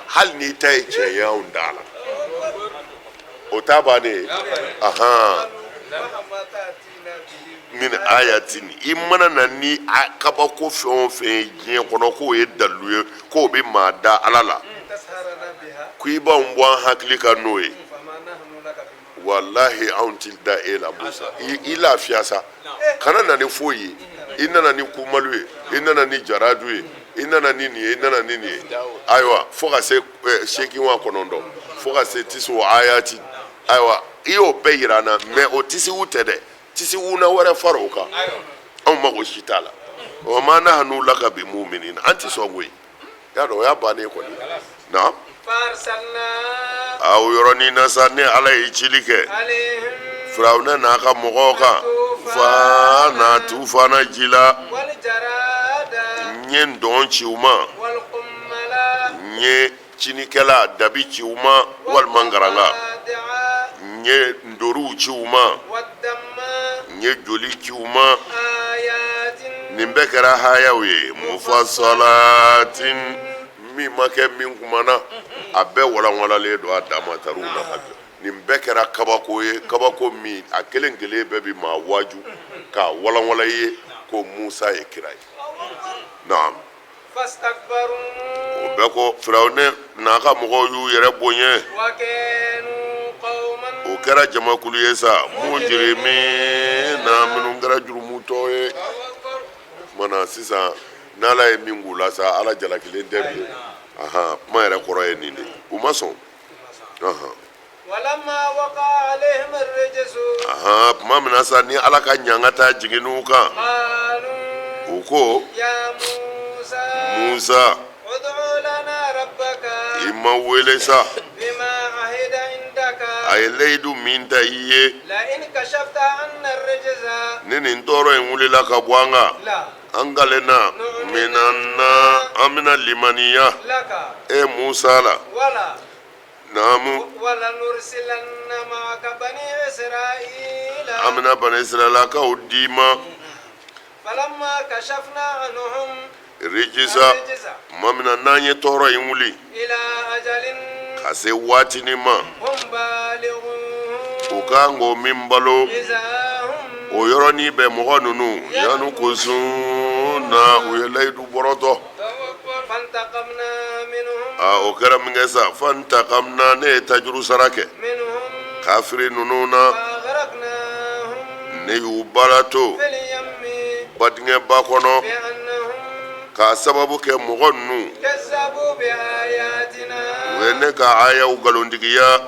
hali n'i ta ye tiɲɛ ye, anw da la o t'a bannen ye. Ahan, min ayatin, i mana na ni kabako fɛn o fɛn ye diɲɛ kɔnɔ, k'o ye dalilu ye k'o bɛ maa da Ala la, ko i b'anw bɔ an hakili kan n'o ye. Walahi, anw ti da e la. Musa, i lafiya sa, kana na ni foyi ye. I nana ni kumalu ye, i nana ni jaradu ye, i nana ni nin ye, i nana ni nin ye. Ayiwa, fo ka se 8 wa 9, fo ka se tisiw ayati. Ayiwa, i y'o bɛɛ yira an na, mais o tisiw tɛ dɛ, tisiw na wɛrɛ fara o kan. Anw mago si t'a la. Wa ma nahnu laka bi muminina, an ti sɔn koyi. Y'a dɔn, o y'a bannen kɔni na. A o yɔrɔnin na sa, ne Ala ye cili kɛ Firawuna n'a ka mɔgɔw kan fana tufana ji la. N ye ntɔn ci u ma, n ye cinikɛla dabi ci u ma, walima ngaranga. N ye ntoriw ci u ma, n ye joli ci u ma. Nin bɛɛ kɛra hayaw ye mufasalatin, min ma kɛ min kumana, a bɛɛ walanwalalen don a damatariw na ka jɔ. Nin bɛɛ kɛra kabako ye, kabako min a kelen kelen bɛɛ bi maa waaju k'a walanwala i ye ko Musa ye kira ye. Naam. O bɛɛ kɔ, Firawunɛ n'a ka mɔgɔw y'u yɛrɛ bonya. O kɛra jamakulu ye sa, mujrimina, minnu kɛra jurumutɔ ye. Mana sisan, n'Ala ye min k'u la sa, Ala jalakilen tɛ bilen. Ahan, kuma yɛrɛ kɔrɔ ye nin de ye. U ma sɔn. Ahan, ahan, tuma min na sa ni Ala ka ɲangata jiginn'u kan, u ko: Musa, i ma wele sa, a ye layidu min ta i ye, ni nin tɔɔrɔ in wulila ka bɔ an kan, an kalenna minanna, an bɛna limaniya e Musa la. Naamu, an bɛna Bani Israilakaw d'i ma. Rijisa, tuma min na n'an ye tɔɔrɔ in wuli ka se waatinin ma, u kan k'o min balo, o yɔrɔnin bɛɛ mɔgɔ ninnu yankusuna, u ye layidu bɔrɔtɔ. O kɛra min kɛ sa, fantakamna, ne ye tajuru sara kɛ kafiri ninnu na. Ne y'u baara to badingɛba kɔnɔ k'a sababu kɛ mɔgɔ ninnu u ye ne ka ayaw nkalontigiya,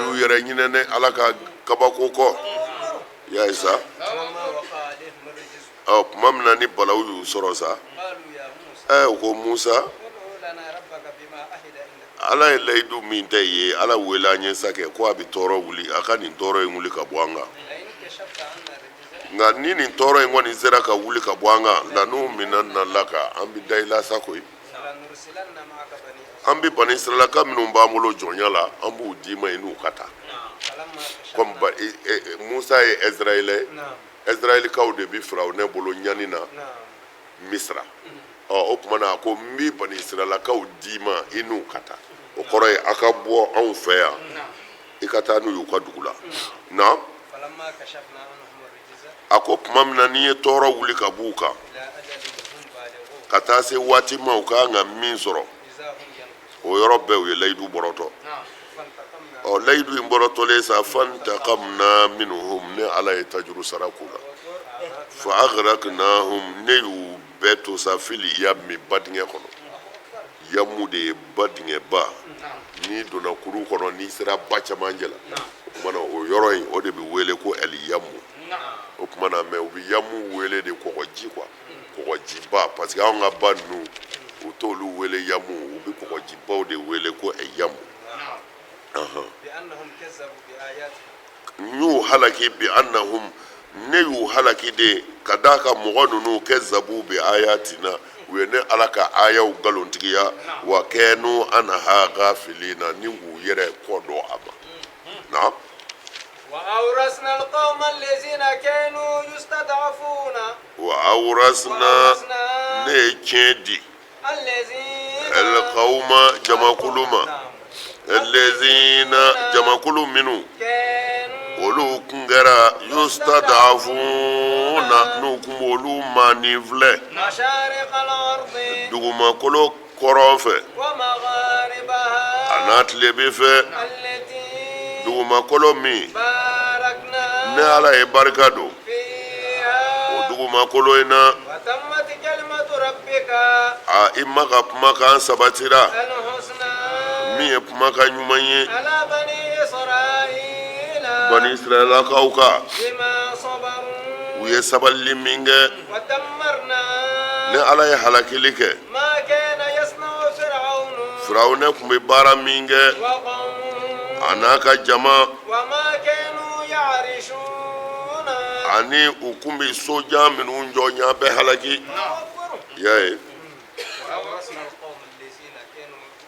u y'u yɛrɛ ɲinɛ ne Ala ka kabako kɔ. Y'a ye sa, ɔ tuma min na ni balawu y'u sɔrɔ sa, u ko: Musa, Ala ye layidu min ta i ye, Ala wele an ye sa kɛ ko a bɛ tɔɔrɔ wuli, a ka nin tɔɔrɔ in wuli ka bɔ an kan. Nka ni nin tɔɔrɔ in kɔni sera ka wuli ka bɔ an kan, lanuminanna laka, an bɛ da i la sa koyi. An bɛ Bani Israilaka minnu b'an bolo jɔnya la, an b'u d'i ma, i n'u ka taa. Komi Musa ye Israɛlɛ ye, Israɛlikaw de bɛ Firawunɛ bolo ɲani na Misira. Ɔ o tuma na, a ko: n bɛ Bani Israilakaw d'i ma, i n'u ka taa. O kɔrɔ ye a ka bɔ anw fɛ yan, i ka taa n'u y'u ka dugu la. Na a ko tuma min na n'i ye tɔɔrɔ wuli ka b'u kan ka taa se waati ma u ka kan ka min sɔrɔ, o yɔrɔ bɛɛ u ye layidu bɔrɔtɔ. Ɔ layidu in bɔrɔtɔlen sa, fantakamna minhum, ne Ala ye tajuru sara k'u la. Fa agraknahum, ne y'u bɛɛ to sa fili yammi, badingɛ kɔnɔ. Yamu de ye ba dingɛba. N'i donna kuru kɔnɔ, n'i sera ba camancɛ la, o tuma na o yɔrɔ in, o de bɛ wele ko ɛli yamu. O tuma na, mais u bɛ yamu wele de kɔgɔji quoi, kɔgɔjiba, parce que anw ka ba ninnu, u t'olu wele yamu, u bɛ kɔgɔjibaw de wele ko yamu. N y'u halaki bi annahum, ne y'u halaki de ka d'a kan mɔgɔ ninnu kazzabu bi ayatina, u ye ne Ala ka ayaw nkalontigiya, wa kanu anha gafilina, ni k'u yɛrɛ kɔ dɔn a ma na. Wa awrasna, ne ye tiɲɛ di alqawma, jamakulu ma, allazina, jamakulu minnu olu kun kɛra yustadafuna, n'u kun b'olu maanin filɛ dugumakolo kɔrɔn fɛ. A A n'a tilebin fɛ, dugumakolo min ne Ala ye barika don o dugumakolo in na, a i ma ka kumakan sabatira min ye kumakan ɲuman ye bani Israɛlakaw kan, u ye sabalili min kɛ. Ne Ala ye halakili kɛ, Firawunɛ tun bɛ baara min kɛ a n'a ka jama, ani u tun bɛ sojan minnu jɔ, n y'a bɛɛ halaki. I y'a ye,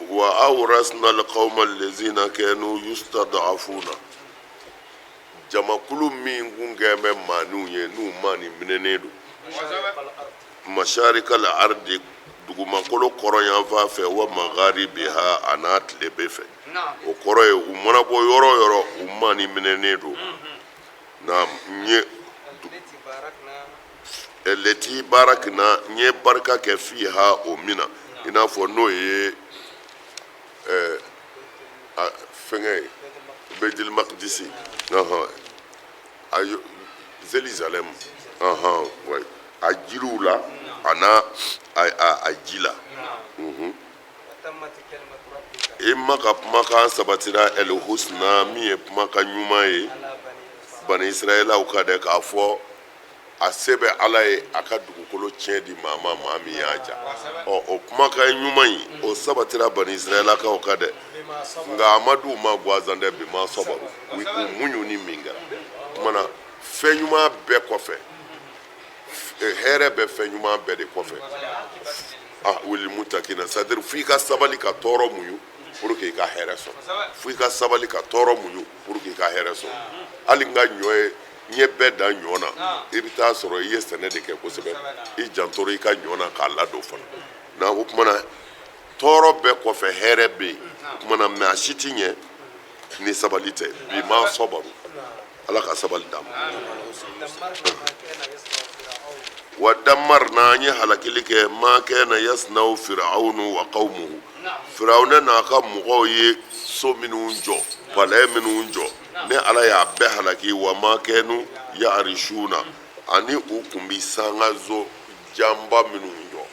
wa awrasna alqawma allazina kanu yustad'afuna, jamakulu min kun kɛn bɛ maaninw ye, n'u maani minɛnen don, masharikal ardi, dugumakolo kɔrɔnyanfan fɛ, wa magharibiha, a n'a tilebin fɛ. O kɔrɔ ye u mana bɔ yɔrɔ o yɔrɔ, u maani minɛnen don. Na n ye leti barakina, n ye barika kɛ, fiha, o min na, i n'a fɔ n'o ye fɛngɛ ye, Baitul Maqdisi, a Jérusalem, a jiriw la, a n'a a ji la. I ma ka kumakan sabatira, el husna, min ye kumakan ɲuman ye bani Israɛlaw kan dɛ, k'a fɔ a se bɛ Ala ye a ka dugukolo tiɲɛ di maa ma, maa min y'a ja. Ɔ, o kumakan ɲuman in, o sabatira bani Israɛlakaw kan dɛ, nka a ma d'u ma gansan dɛ, bima sabaru, u muɲuni min kɛra. Tuma na fɛn ɲuman bɛɛ kɔfɛ, hɛrɛ bɛ fɛn ɲuman bɛɛ de kɔfɛ. Ah, wali mutakina, c'est à dire f'i ka sabali ka tɔɔrɔ muɲu pour que i ka hɛrɛ sɔrɔ, f'i ka sabali ka tɔɔrɔ muɲu pour que i ka hɛrɛ sɔrɔ. Hali n ka ɲɔ ye, n ye bɛɛ dan ɲɔ na, i bɛ taa sɔrɔ i ye sɛnɛ de kɛ kosɛbɛ, i jantoro i ka ɲɔ na k'a ladon fana na. O tuma na tɔɔrɔ bɛɛ kɔfɛ hɛrɛ bɛ yen. O tuma na, mais a si ti ɲɛ ni sabali tɛ. Bima sabaru, Ala ka sabali d'an ma. Wa damarna, an ye halakili kɛ, ma kana yasnau firawunu wa qawmuhu, firawunɛ n'a ka mɔgɔw ye so minnu jɔ, palais minnu jɔ, ne Ala y'a bɛɛ halaki. Wa ma kanu yarishuna, ani u tun bɛ sankanso janba minnu jɔ,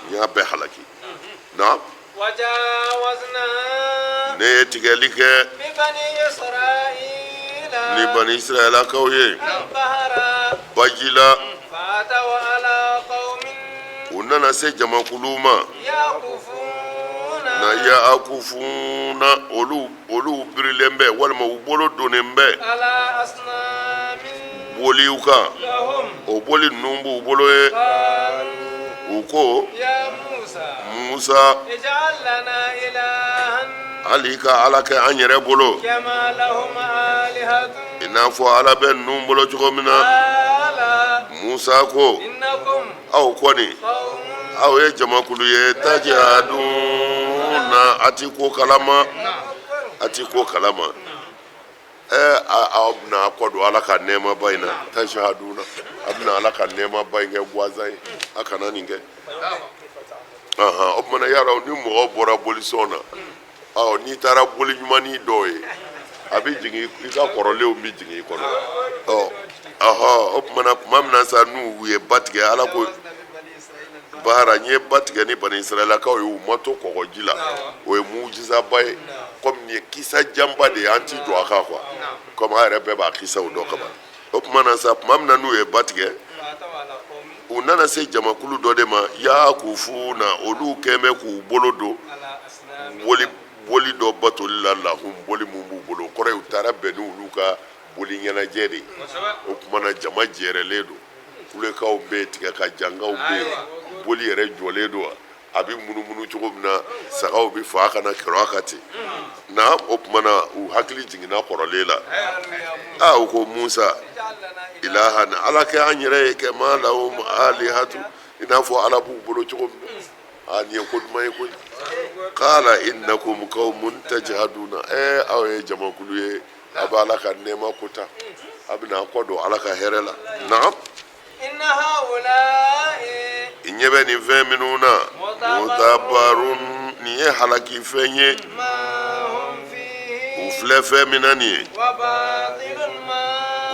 n y'a bɛɛ halaki. Na ne ye tigɛli kɛ ni bani Israɛlakaw ye baji la, u nana se jamakulu ma na yakufuna, olu birilen bɛ walima u bolo donnen bɛ boliw kan, o boli ninnu b'u bolo ye. U ko, Musa, hali i ka Ala kɛ an yɛrɛ bolo i n'a fɔ Ala bɛ ninnu bolo cogo min na. Musa ko, aw kɔni, aw ye jamakulu ye, tajaduna, a ti ko kalama, a ti ko kalama. Ɛɛ, aw bɛna a kɔ don Ala ka nɛɛmaba in na. Tajaduna, a bɛna Ala ka nɛɛmaba in kɛ gansan ye, a kana nin kɛ. O tuma na, y'a dɔn ni mɔgɔ bɔra bolisɔn na, ɔ, n'i taara boli ɲumannin dɔw ye, a bɛ jigin i ka kɔrɔlenw bɛ jigin i kɔnɔ. Ɔ ɔhɔ, o tuma na, tuma min na sa n'u ye ba tigɛ, Ala ko baara n ye ba tigɛ ni bani Israɛlakaw ye, u ma to kɔgɔji la, o ye mujizaba ye. Komi nin ye kisa janba de ye, an ti jɔ a kan quoi, komi an yɛrɛ bɛɛ b'a kisaw dɔn kaban. O tuma na sa, tuma min na n'u ye ba tigɛ, u nana se jamakulu dɔ de ma, yakufuna, olu kɛn bɛ k'u bolo don boli boli dɔ batoli la, lahum, boli mun b'u bolo. O kɔrɔ ye u taara bɛn n'olu ka boli ɲɛnajɛ de ye. O tuma na jama jɛrɛlen don, kulekanw bɛ yen, tigɛ ka jankaw bɛ yen, boli yɛrɛ jɔlen don, a bɛ munumunu cogo min na, sagaw bɛ fa ka na kɛrɔ a kan ten na. O tuma na u hakili jiginna kɔrɔlen la. Aa, u ko, Musa, ilahan, Ala kɛ an yɛrɛ ye, kama lahum alihatu, i n'a fɔ Ala b'u bolo cogo min na. Aa, nin ye ko duman ye koyi. Kala innakum qawmun tajhaduna, ɛɛ, aw ye jamakulu ye, a bɛ Ala ka nɛɛma kota, a bɛna a kɔ don Ala ka hɛrɛ la. Naam, i ɲɛ bɛ nin fɛn minnu na, mutabarun, nin ye halaki fɛn ye. Filɛ fɛn min na nin ye,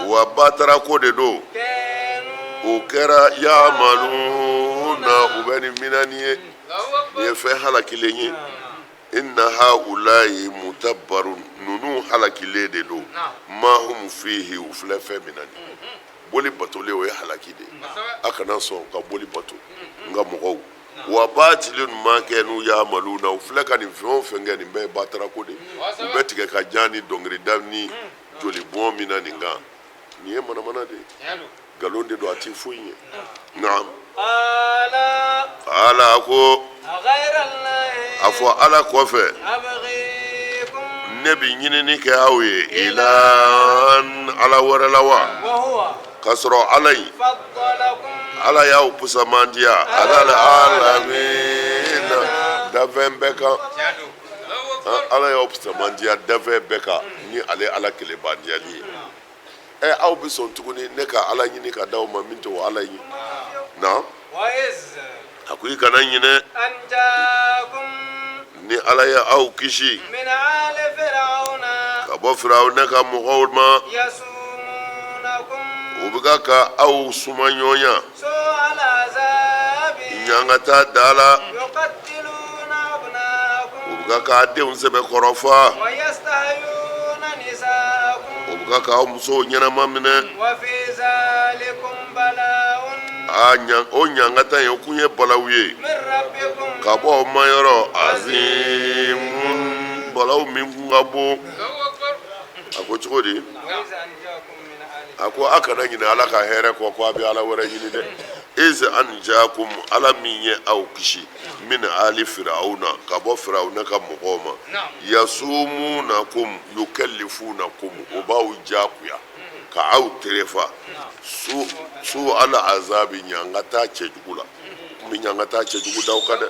wa batara ko de don. O kɛra yamaluna, u bɛ nin min na nin ye, nin ye fɛn halakilen ye. Inna haulayi mutabarun, ninnu halakilen de don. Ma hum fihi, u filɛ fɛn min na nin, boli batolen, o ye halaki de ye. A kana sɔn ka boli bato, n ka mɔgɔw. Wa batilun ma kanu yamaluna, u filɛ ka nin fɛn o fɛn kɛ, nin bɛɛ ye batara ko de ye. U bɛ tigɛ ka jan ni dɔnkilida ni jolibɔn min na nin kan, nin ye manamana de ye, nkalon de don, a ti foyi ɲɛ. Naam. Ala ko a fɔ Ala kɔfɛ ne bɛ ɲinini kɛ aw ye ilahan ala wɛrɛ la wa, k'a sɔrɔ Ala in, Ala y'aw pusamandiya alal alamina, dafɛn bɛɛ kan. Ala y'aw pusamandiya dafɛn bɛɛ kan ni ale Ala kelebandiyali ye. Ɛ, aw bɛ sɔn tuguni ne ka ala ɲini ka d'aw ma min tɛ o ala ye? Na a ko i kana ɲinɛ ni Ala ye aw kisi ka bɔ Firawuna ka mɔgɔw ma, u bɛ ka ka aw suma ɲɔgɔnya ɲangata da la, u bɛ ka k'a denw sɛbɛkɔrɔ fa, u bɛ ka k'aw musow ɲɛnama minɛ. A o ɲangata in, o kun ye balawu ye ka bɔ aw ma yɔrɔ azimun, balawu min kun ka bon. A ko cogo di? A ko a kana ɲinɛ Ala ka hɛrɛ kɔ ko a bɛ ala wɛrɛ ɲini dɛ. Iz anjakum, Ala min ye aw kisi min ali firawuna, ka bɔ Firawuna ka mɔgɔw ma. Yasumunakum yukallifunakum, o b'aw jagoya ka aw terefa su ala azabi, ɲangata cɛjugu la. Kun bɛ ɲangata cɛjugu d'aw kan dɛ.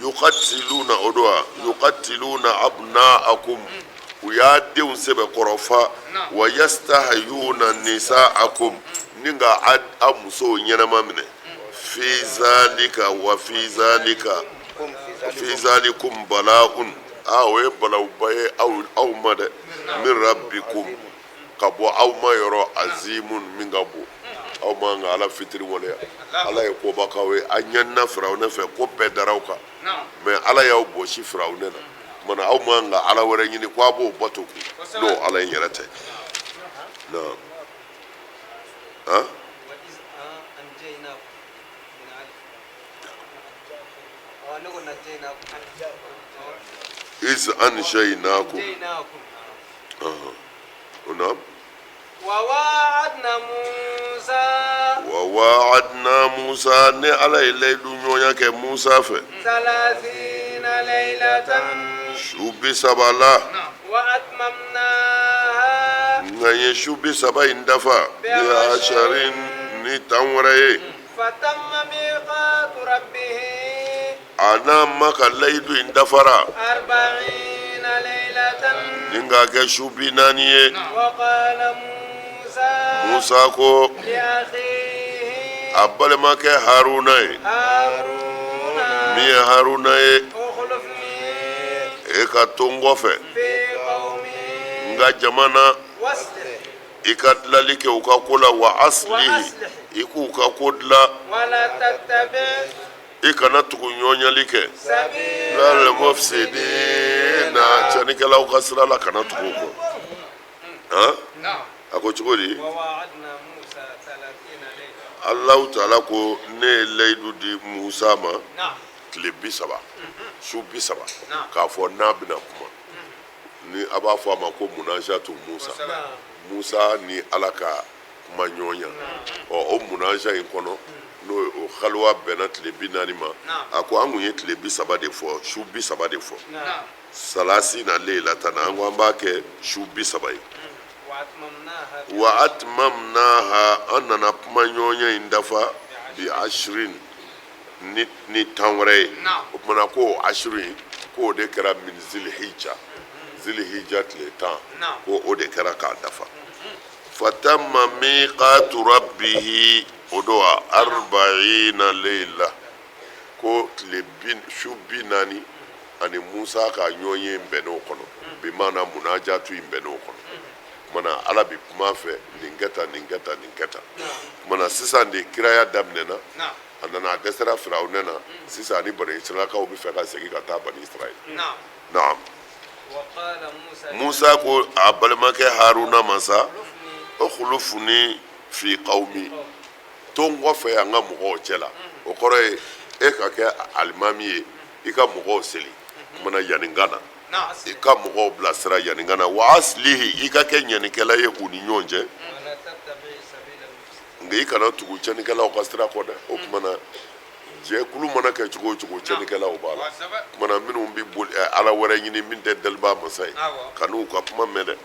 Yukatiluna, o don wa, yukatiluna abnaakum, u y'a denw sɛbɛkɔrɔ fa. Wa yastahayuna nisaakum, ni ka a musow ɲɛnama minɛ. Fi zalika wa fi zalika fi zalikum bala'un, a o ye balawuba ye aw ma dɛ. Min rabbikum, ka bɔ aw ma yɔrɔ azimun, min ka bon. Aw man ka Ala fitiri waleya. Ala ye koba k'aw ye. A ɲanina Firawunɛ fɛ, ko bɛɛ dara aw kan, mais Ala y'aw bɔsi Firawunɛ na. Kumana aw man ka ala wɛrɛ ɲini ko a b'o bato kun n'o ala in yɛrɛ tɛ. Naam. Han, iz anjaynakum. Naam. Wa wa'adna Musa, ne Ala ye layidu ɲɔgɔnya kɛ Musa fɛ su 30 la, nka n ye su 30 in dafa bi asharin, ni 10 wɛrɛ ye. A n'a ma ka layidu in dafara ni k'a kɛ su 40 ye. Musa ko a balimakɛ Haruna ye, min ye Haruna ye, e ka to n kɔfɛ n ka jama na, i ka dilali kɛ u ka ko la. Wa asilihi, i k'u ka ko dilan, i kana tugu ɲɔɲali kɛ lal mufsidina, cɛnnikɛlaw ka sira la, kana tugu o kɔ. Han, a ko cogo di? Alahu taala ko ne ye layidu di Musa ma tile 30, su 30, k'a fɔ n'a bɛna kuma ni a b'a fɔ a ma ko munajatu Musa, Musa ni Ala ka kuma ɲɔgɔnya. Ɔ, o munaja in kɔnɔ, n'o o xaluwa bɛnna tile 40 ma. A ko an kun ye tile 30 de fɔ, su 30 de fɔ, salasina leylatan, an ko an b'a kɛ su 30 ye. Wa atmamnaha, an nana kuma ɲɔgɔnya in dafa bi ashirin, ni 10 wɛrɛ ye. O tumana ko ashirin, k'o de kɛra min zilihija, zilihija tile 10, ko o de kɛra k'a dafa. Fatamma miqatu rabbihi, o don wa, arba'ina leyla, ko tile bi su 40. Ani Musa ka ɲɔgɔn ye bɛnn'o kɔnɔ, bimaana munajatu in bɛnn'o kɔnɔ. Kumana Ala bɛ kuma a fɛ, nin kɛ tan, nin kɛ tan, nin kɛ tan. Kumana sisan de kiraya daminɛna. A nana a dɛsɛra Firawunɛ na. Sisan ani Bani Israɛlakaw bɛ fɛ ka segin ka taa Bani Israɛl. Naam. Musa ko a balimakɛ Haruna ma sa, ukhlufni fi qawmi, to n kɔfɛ yan n ka mɔgɔw cɛ la. O kɔrɔ ye e ka kɛ alimami ye, i ka mɔgɔw seli. Kumana yanni n ka na, i ka mɔgɔw bilasira yanni n ka na. Wa asilihi, i ka kɛ ɲɛnikɛla ye u ni ɲɔgɔn cɛ, nka i kana tugu tiɲɛnikɛlaw ka sira kɔ dɛ. O tuma na jɛkulu mana kɛ cogo o cogo, tiɲɛnikɛlaw b'a la. Kumana minnu bɛ boli ala wɛrɛ ɲini min tɛ dalibaa masa ye, kan'u ka kuma mɛn dɛ.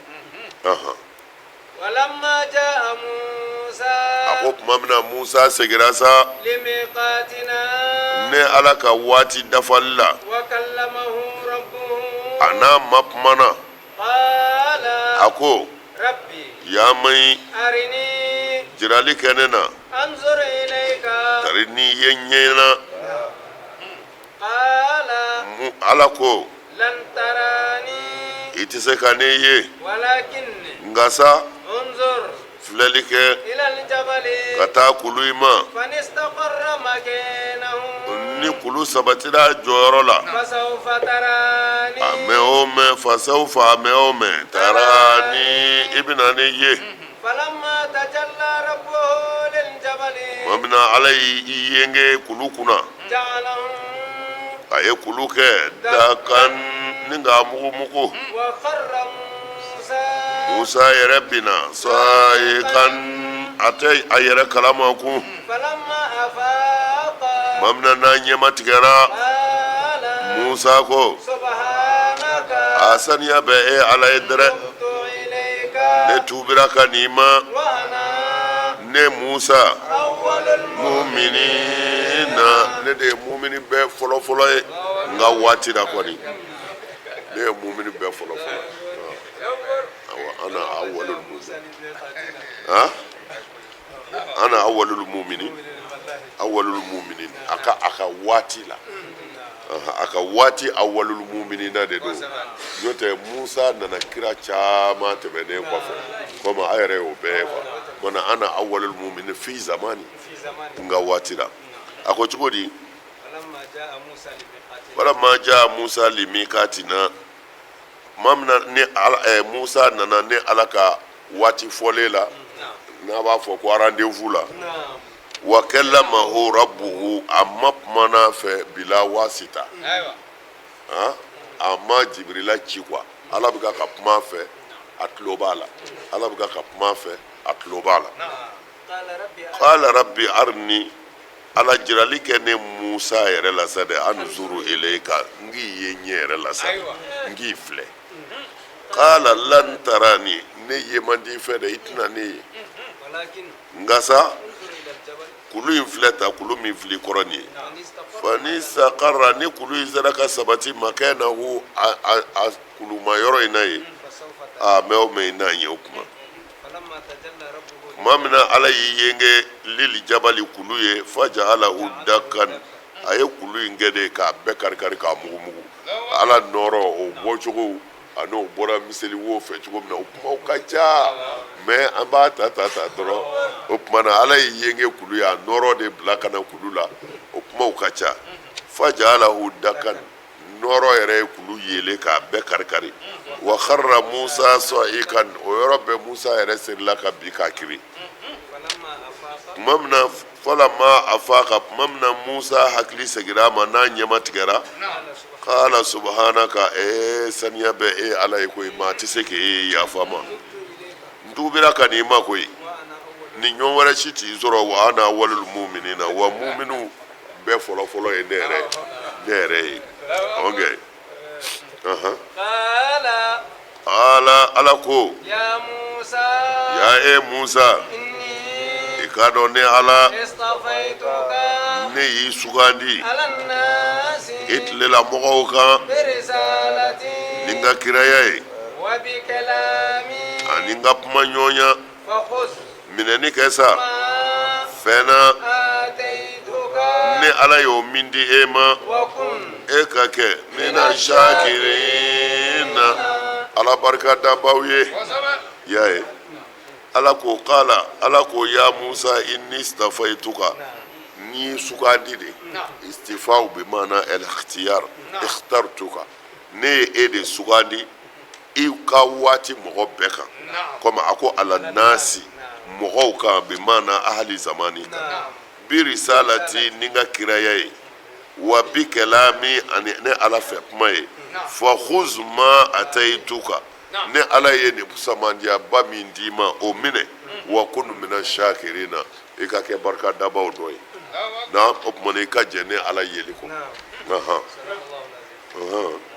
A ko tuma min na Musa seginna sa ne Ala ka waati dafali la, a n'a ma kumana, a ko ya mayi, jirali kɛ ne na, tari n'i ye ɲɛ na. Ala ko i tɛ se ka ne ye, nka sa filɛli kɛ ka taa kulu in ma. Ni kulu sabatira jɔyɔrɔ la, a mɛn o mɛn, fasawfa, a mɛn o mɛn, tarani, i bɛna ne ye. Tuma min na Ala y'i yenge kulu kunna, a ye kulu kɛ dakan ni k'a mugumugu. Musa yɛrɛ binna sayikan, a tɛ a yɛrɛ kalama kun. Tuma min na n'a ɲɛmatigɛra, Musa ko, a saniya bɛ e Ala ye dɛrɛ, ne tuubira ka n'i ma, ne Musa, muminina, ne de ye mumini bɛɛ fɔlɔfɔlɔ ye n ka waati la kɔni, ne ye mumini bɛɛ fɔlɔfɔlɔ ye. Awa, ana awwalul muminin, ha, ana awwalul muminin, awwalul muminin a ka waati la, a ka waati awwalul muminina de don. N'o tɛ Musa nana kira caman tɛmɛnen kɔfɛ, komi a yɛrɛ y'o bɛɛ ye quoi. Mana ana awwalul muminin fi zamani, n ka waati la. A ko cogo di? Falamma jaa Musa limikatina, tuma min na ni Musa nana ne Ala ka waati fɔlen la, n'a b'a fɔ ko rendez-vous la, wa kallamahu rabbuhu, a ma kumana a fɛ bila wasita, a ma Jibirila ci quoi. Ala bɛ ka kuma a fɛ, a tulo b'a la. Ala bɛ ka kuma a fɛ, a tulo b'a la. Qala rabbi arini, Ala jirali kɛ ne Musa yɛrɛ la sa dɛ, anzuru ilayka, n k'i ye ɲɛ yɛrɛ la sa, n k'i filɛ. Qala lan tarani, ne ye man di i fɛ dɛ, i tɛna ne ye, nka sa kulu in filɛ ta, kulu min filɛ i kɔrɔ nin ye, fanistaqarra, ni kulu in sera ka sabati makanahu, a kuluma yɔrɔ in na yen, a mɛn o mɛn i n'a ye o kuma. Tuma min na Ala y'i yenge lili jabali kulu ye, faja'alahu dakan, a ye kulu in kɛ de k'a bɛɛ karikari k'a mugumugu. Ala nɔɔrɔ o bɔcogo ani o bɔra miseli wo fɛ cogo min na, o kumaw ka ca, mais an b'a ta ta ta dɔrɔn. O tuma na Ala y'i yenge kulu ye, a nɔɔrɔ de bila ka na kulu la, o kumaw ka ca. Faja'alahu dakan, nɔɔrɔ yɛrɛ ye kulu yeele k'a bɛɛ karikari. Wa kharra Musa sa'ikan, o yɔrɔ bɛɛ Musa yɛrɛ serila ka bin k'a kiri. Tuma min na falamma afaka, tuma min na Musa hakili seginna a ma n'a ɲɛma tigɛra, qala subhanaka, ee saniya bɛ e Ala ye koyi, maa tɛ se k'e yafa ma, n tuubira ka n'i ma koyi, ni ɲɔgɔn wɛrɛ si t'i sɔrɔ. Wa ana awwalul mu'minina, wa muminu bɛɛ fɔlɔfɔlɔ ye ne yɛrɛ, ne yɛrɛ ye. Ok, ala Ala ko, ya e Musa, i k'a dɔn ne Ala ne y'i sugandi i tilela mɔgɔw kan ni n ka kiraya ye ani n ka kuma ɲɔgɔnya. Minɛni kɛ sa fɛn na ne Ala y'o min di e ma. E ka kɛ mina shakirina, Ala barika dabaw ye. Y'a ye, Ala ko kala, Ala ko ya Musa inni istafaituka, n y'i sugandi de. Istifaw bi maana el ikhtiyar, ikhtartuka, ne ye e de sugandi i ka waati mɔgɔ bɛɛ kan, komi a ko ala nasi, mɔgɔw kan, bi maana ahali zamani kan, bi risalati, ni n ka kiraya ye, wa bi kalami, ani ne Ala fɛ kuma ye. Fa khuz ma ataituka, ne Ala ye nin samandiyaba min d'i ma, o minɛ, wa kun mina shakirina, i ka kɛ barika dabaw dɔ ye. Na o tuma na i ka jɛ ne Ala yeli kɔ. Ahan. Ahan.